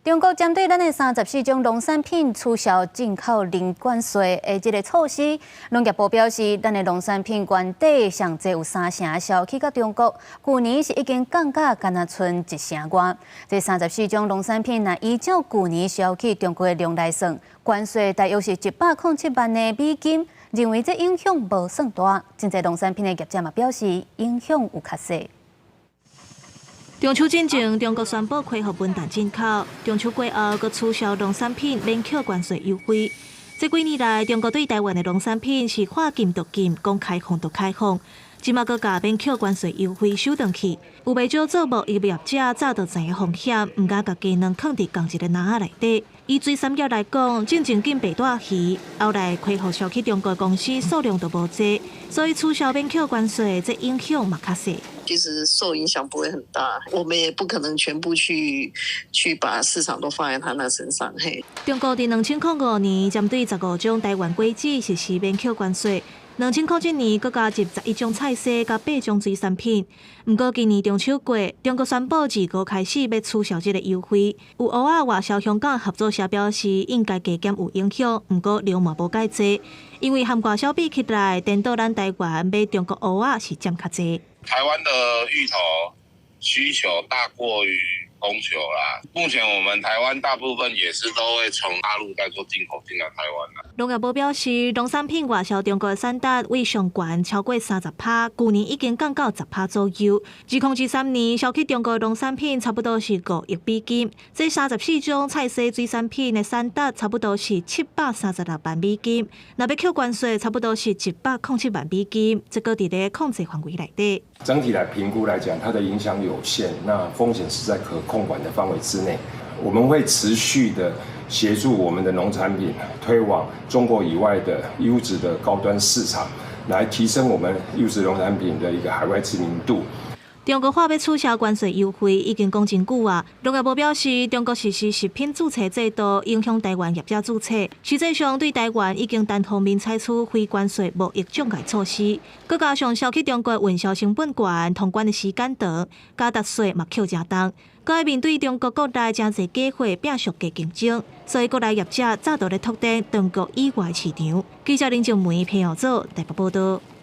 中國針對咱的34種農產品取消進口零關稅的這个措施，農業部表示，咱的農產品原底上濟有三成銷去到中國，舊年是已經降價干焦賰一成外。這三十四種農產品若依照舊年銷去中國的量來算，關稅大約是107萬的美金，認為這影響無算大。真濟農產品的業者嘛表示，影響有較細。中秋進前，中國宣布恢復文旦進口；中秋過後，閣取消農產品免扣關稅優惠。這幾年來，中國對台灣的農產品是話禁就禁，講開放就開放。這馬閣共免扣關稅優惠收轉去，有袂少做貿易業者早就知影風險，毋敢共雞卵囥佇仝一个籃仔內底。以水產業來講，進前禁白帶魚，後來恢復銷去中國公司數量就無濟，所以取消免扣關稅，這影響嘛較細。其實受影響不會很大，我們也不可能全部去把市場都放在他那身上。嘿，中國佇2005年針對15種台灣果子實施免扣關稅，2007年閣加入11種菜蔬佮八種水產品。毋過今年中秋過，中國宣布自五開始欲取消這个優惠。有芋仔外銷香港合作社表示，應該加減有影響，毋過量嘛無蓋濟，因為和外銷比起來，顛倒咱台灣買中國芋仔是佔較濟。台灣的芋頭需求大過於供求啦。目前我們台灣大部分也是都會從大陸再做進口進來台灣啦。農業部表示，農產品外銷中國的產值為上懸超過30趴，舊年已經降到10趴左右。2023年銷去中國的農產品差不多是5億美金，這三十四種菜蔬水產品的產值差不多是736萬美金。若欲扣關稅，差不多是107萬美金，這閣佇咧控制範圍內底。整體來評估來講，它的影響有限，那風險是在可控管的範圍之內。我們會持續的協助我們的農產品推往中國以外的優質的高端市場，來提升我們優質農產品的一個海外知名度。中國話欲取消關稅優惠已經講真久啊。農業部表示，中國實施食品註冊制度，影響台灣業者註冊。實際上，對台灣已經單方面採取非關稅貿易障礙措施，閣加上銷去中國運銷成本懸，通關的時間長，加值稅嘛扣誠重。閣愛面對中國國內誠濟假貨拚俗價競爭，所以國內業者早就咧拓展中國以外市場。記者林靜梅、彭耀祖台北報導。